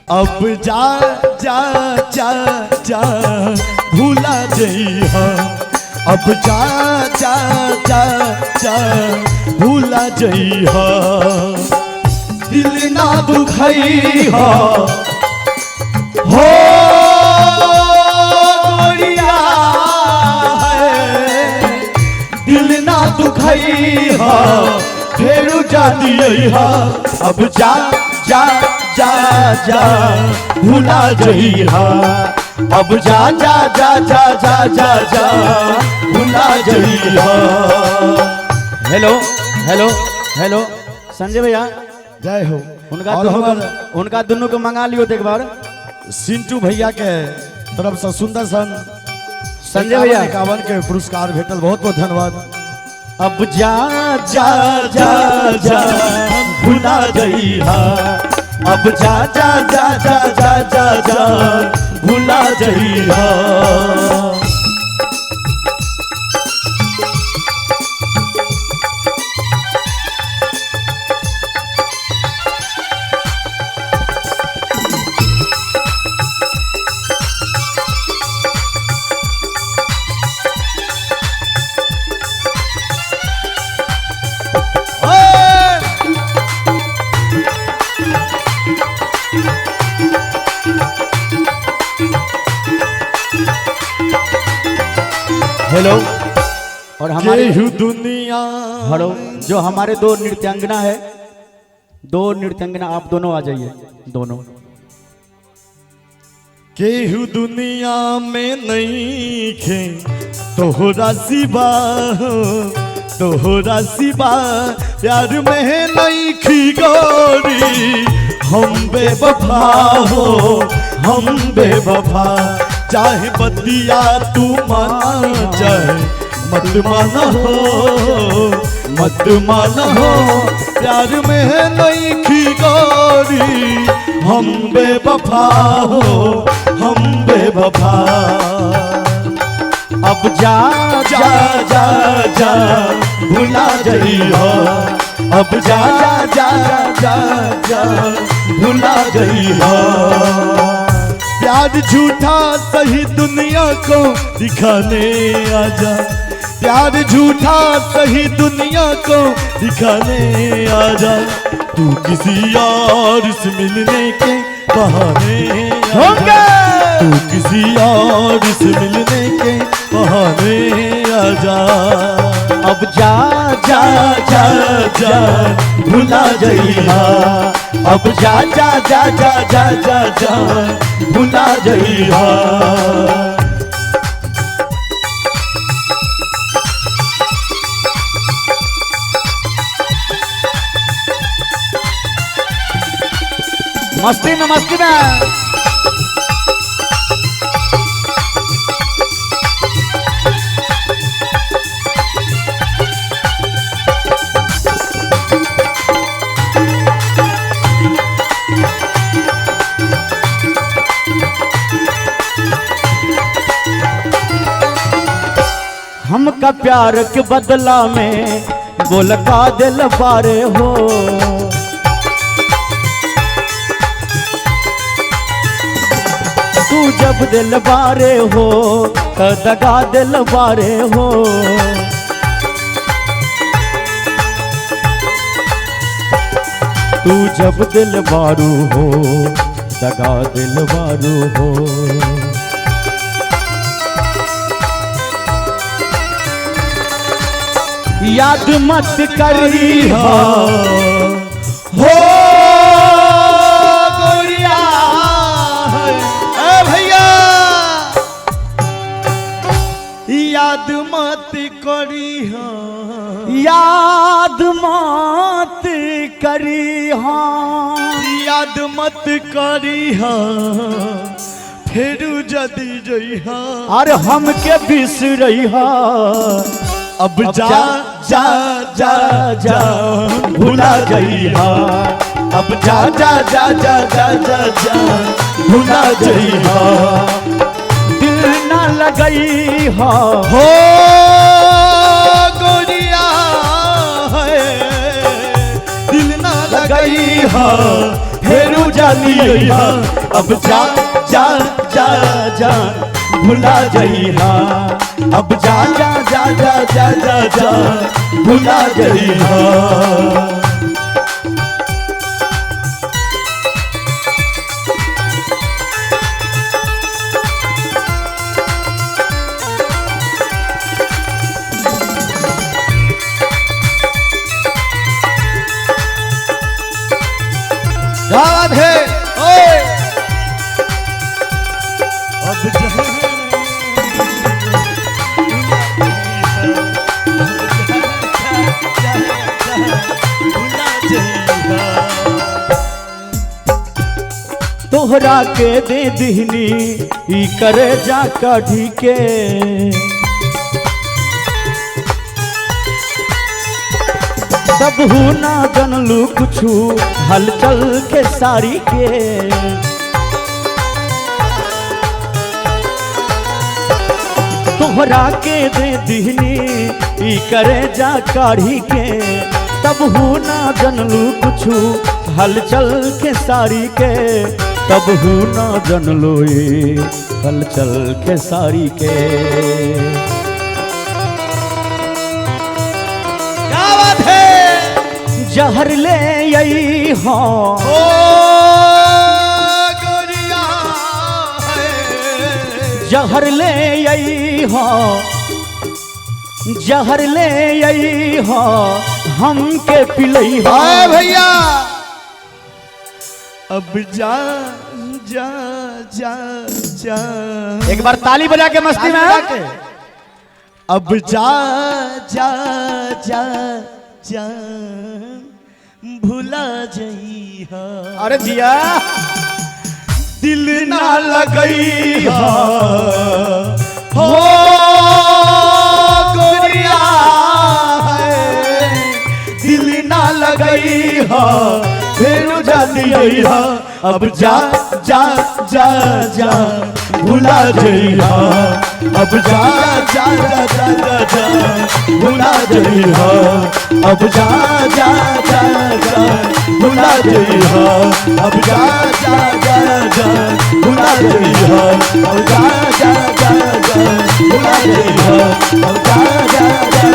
अब जा जा जा जा भूला जइहा, अब जा जा जा जा भूला जइहा, दिल ना दुखइहा हो गोरिया है, दिल ना दुखइहा फेरू जा दियइहा, अब जा जा जा जा भूला जइहा, अब जा जा जा जा जा जा जा भूला जइहा। हेलो हेलो हेलो संजय भैया जय हो। उनका और दोनों हमार उनका दोनों को मंगा लियो तो एक बार। सिंटू भैया के तरफ से सुंदर सन संजय भैया 51 के पुरस्कार भेटल, बहुत बहुत धन्यवाद। अब जा जा जा जा भुला जइहा, अब जा जा जा जा जा जा जा भुला जइहा। हेलो और हमारे केहू दुनिया हेलो जो हमारे दो नृत्यांगना है, दो नृत्यांगना आप दोनों आ जाइए दोनों। केहू दुनिया में नहीं खे तोहरा सिवा, तोहरा सिवा प्यार में नहीं खी गोरी, हम बेवफा हो हम बेवफा, चाहे बतिया तू माना चाहे मत माना हो, मत माना हो, प्यार में नहीं खी गोरी, हम बेवफा हो हम बेवफा। अब जा जा जा जा भुला जइहा, अब जा जा जा जा भुला जइहा। प्यार झूठा सही दुनिया को दिखाने आजा, प्यार झूठा सही दुनिया को दिखाने आजा, तू किसी और से मिलने के बहाने आजा, तू किसी और से मिलने के बहाने आजा। अब जा जा जा जा भुला जइहा, अब जा जा जा जा जा जा जा भुला जइहा। मस्ती में मस्ती में। हमका प्यार के बदला में बोल का दिल बारे हो, तू जब दिल बारे हो तो दगा दिल बारे हो, तू जब दिल बारू हो दगा दिल बारू हो। याद मत करी हो गोरिया ए भैया, याद मत करी हो, याद मत करी हो, याद मत करी हो, फिर जदी जइहा अरे हमके बिसरइहा। अब जा जा जा जा भुला जइहा, अब जा जा जा जा जा जा जा भुला जइहा। दिल ना लगई हो गोरिया है, दिल ना लगई हो, फेरू जानी अइहा, अब जा जा जा जा भुला जइहा, अब जा जा जा जा जा जा जा भुला जइहा। राधे ओए अब जा तोहरा के दे दिहनी ई करे जा कढ़ी के, तब हु ना जनलू कुछु हलचल के सारी के। तोहरा के दे दिहनी ई करे जा काढ़ी के, तब हु ना जनलू कुछु हलचल के सारी के, तब हु ना जनलू ई हलचल के सारी के। क्या बात है। जहर ले आई हो ओ गोरिया है। जहर ले आई हो, जहर ले आई हो हमके पिलई हो। आए भैया अब जा जा जा जा एक बार ताली बजा के मस्ती में। अब जा जा जा जा भुला जइहा, अरे जिया दिल ना लगइहा हो गोरिया है, दिल ना लगइहा फिर जानी अइहा, अब जा जा जा जा भुला जइहा, अब जा जा जा जा जा जा भुला जइहा, अब जा जा जा जा भुला जइहा, अब जा जा जा जा भुला जइहा, अब जा जा जा जा भुला जइहा, अब जा जा जा